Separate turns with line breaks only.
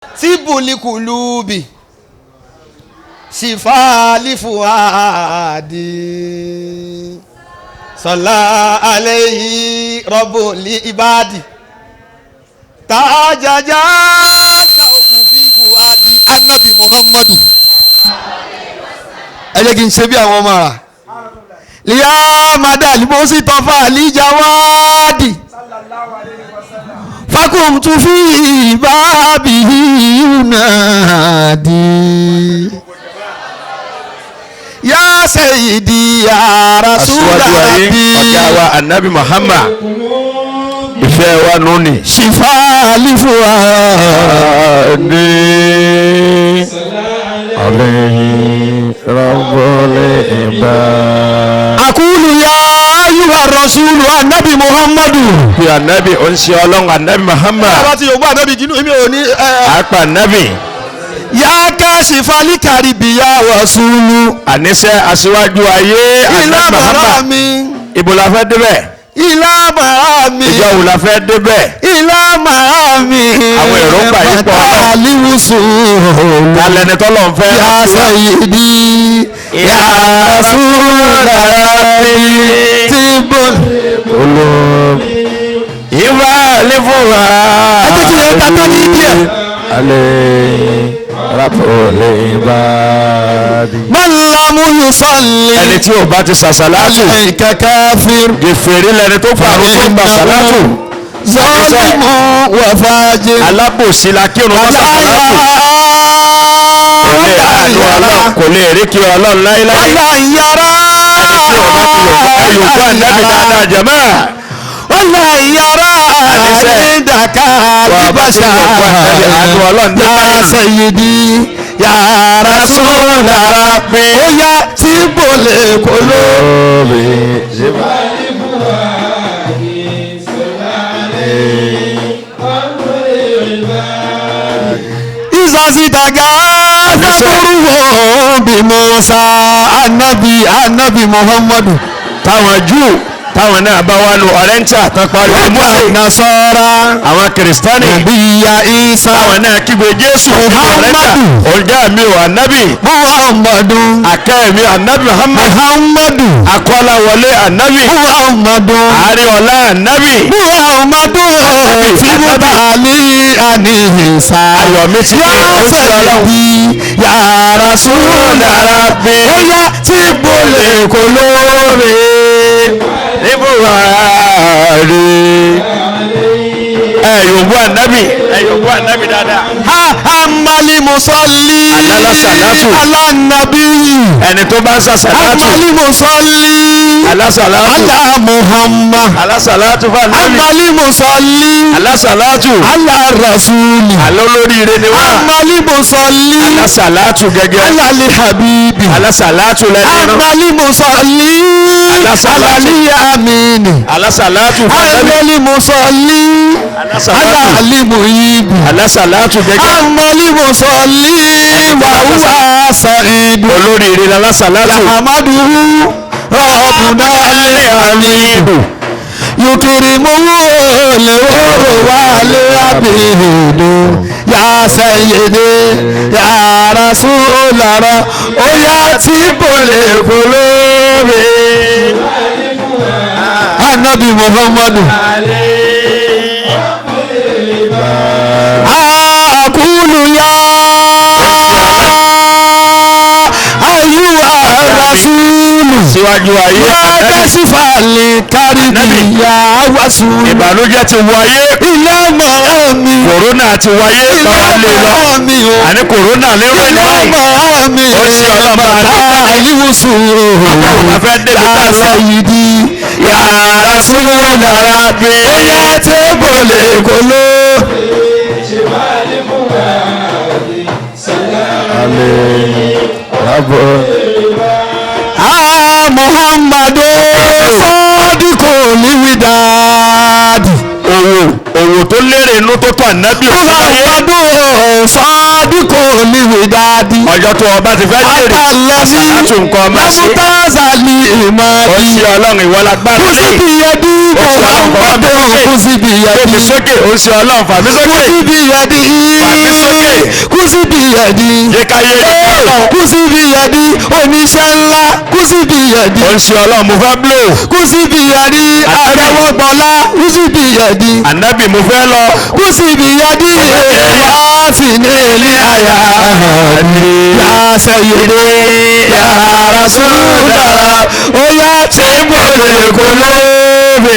Tíbùlìkùlùbì sífàlìfùhàdì sọlá àlẹyìn rọbùlì ìbàdì tàjàjà ṣàkó fífùhàdì anabi muhammadu. Ẹ jẹ́ kí n ṣe bí àwọn ọmọ rà liya madali mo sì tọ́fà àlìjáwádì fakumtu fi bábìhí yunadi ya sayyidi ya
Aṣíwájú ayé, ọ̀gá
Rasulullah
wa anabi Muhammad, ìfẹ́ wa nù ní.
shifa alifuwa
Adé alayhi rabbul ibad.
Akulu ya ayuha rasulu anabi muhammadu.
Bí anabi ó ń ṣe ọlọ́run anabi Muhammad.
Bá ti yòówó anabi kínú èmi ò ní.
Àpà anabi.
Ya kashifa likaribi ya rasulu.
Àníṣe aṣíwájú ayé
ilá
anabi
bàrà
Muhammad.
mi.
Ibo la fẹ́ débẹ̀?
Ilá bàrà mi.
Ìjọ wo la fẹ́ débẹ̀?
Ilá màá mi.
Àwọn èròǹgbà yìí pọ̀.
Aliwusu.
Talẹ́ni tọ́lọ̀ ń fẹ́.
Ya sayyidi ya Rasulullah tibul.
Ìwà àlefòwà.
Ẹ jẹ́ kí ẹ ta tán ní díẹ̀.
Alẹ́ rabbul ibad.
Man lam yusalli.
Ẹni tí ò bá ti sàṣàlátù.
Alayka kafir.
Gèfèrí lẹni tó fàrú tó gbà sàlátù.
Zalimu wa fajir.
Alábòsí la kírun wọ́n sàṣàlátù. Kò lè àánú Ọlọ́run, kò lè rí kí Ọlọ́run láéláé.
Wala yara.
Ẹni tí ò bá ti yòókù ànábì dáadáa jẹ̀mọ́.
Wala yara.
Àníṣe.
Indaka
Wà á bá ti
libasha.
yòókù ànábì, àánú Ọlọ́run dé
Ya
báyìí.
sayyidi ya Rasulullah. Ó yá tí bòlè kò ló. Ìsàsìtàgà sábúrú bí Musa anabi anabi Muhammadu.
Táwọn Júù táwọn náà bá wà lù ọ̀rẹ́ńtà tán pariwo
Wọ́n
Mósè.
Nasara.
Àwọn Kìrìsìtánì
Nàbíyà Isa.
táwọn náà kígbe Jésù
Muhammadu.
Ọ̀gá mi ò ànábì.
Muhammadu.
Akẹ́ mi ànábì Muhammad.
Muhammadu.
Akọ́láwọlé ànábì.
Muhammadu.
Àríọ̀lá ànábì.
Muhammadu. Fíwúbàlì àníhìnsá.
Ayọ̀ mi ti dé,
Ya
ó ti Ọlọ́run.
sayyidi ya Rasulullah. Ó yá tí bòlè kò lóore.
Níbùwárí. Ẹ yòówù ànábì. Ẹ yòówù ànábì dáadáa.
Ha amali musalli.
Alálàsàlátù.
Ala nabi.
Ẹni tó bá ń sàṣàlátù.
Amali musalli.
Alásàlátù.
Ala Muhammad.
Alásàlátù fún ànábì.
Amali musalli.
Alásàlátù.
Ala rasuli.
Àlọ́ lóríire ni wá.
Amali musalli.
Alásàlátù gẹ́gẹ́.
Ala li habibi.
Alásàlátù lẹ́nu.
Amali musalli.
Alásàlátù.
Ala li amini.
Alásàlátù fún ànábì.
Amali musalli.
Alásàlátù.
Ala li muhibi.
Alásàlátù gẹ́gẹ́.
Amali musalli. Wa huwa sa'idu.
Olóríire lálásàlátù.
Yahmaduhu rabbuna al-hamidu. Yukrimuhu al-hurru wal-abidu. Ya sayyidi ya Rasulallah. Ó yá tí bòlè kò lóore. Anabi Muhammadu. Akulu ya ayyuha rasulu.
Síwájú ayé.
Ya kasifa likaribi ya wasulu.
Ìbànújẹ́ ti wáyé.
Ilé màá mi.
Kòrónà ti wáyé.
Ilé
Báwa lè lọ.
màá mi o.
Àní kòrónà lérò
Ilé
ìnáwó.
màá mi.
Ó ṣe ọlọ́mọ
Bàtà àyíwòsàn.
A fẹ́ débi tá
Ya
a lọ.
sayyidi ya Rasulallah. Ó yá tí bòlè kò ló. Ah Muhammadu sọ́ọ́dúnkò níwìdáàdì.
Òwò òwò tó lérè inú tó tó ànábì òfin láyé.
Muhammadu sọ́ọ́dúnkò níwìdáàdì.
Ọjọ́ tó ọba ti fẹ́ jèrè,
Àtàlẹ́bí
àsàlátù nǹkan máa ṣe.
lámútàzàlì
Ó
ìmọ̀dí.
ṣe Ọlọ́run, ìwọ lágbára lé.
Kùsìbì yẹdí
Ó
kò
ṣe
wá ń
Ọlọ́run,
gbọ́dọ̀ kùsìbì
Gbé mi
yẹdí.
sókè, ó ṣe Ọlọ́run, fà mí sókè.
Kùsìbì yẹdí.
Fà mí sókè.
Kùsìbì yẹdí.
Jẹ́ ká yé Ọlọ́run.
Kùsìbì yẹdí oníṣẹ́ ńlá kùsìbì yẹdí.
Ó ṣe Ọlọ́run, mo fẹ́ blow.
Kùsìbì yẹdí àrẹwọ̀gbọ̀lá kùsìbì yẹdí.
Ànábì, mo fẹ́ lọ.
Kùsìbì yẹdí wá sí ní ilé àyà yà sẹ́yìndé yà Rasulullah ó yá tí mo lè kó lóbe.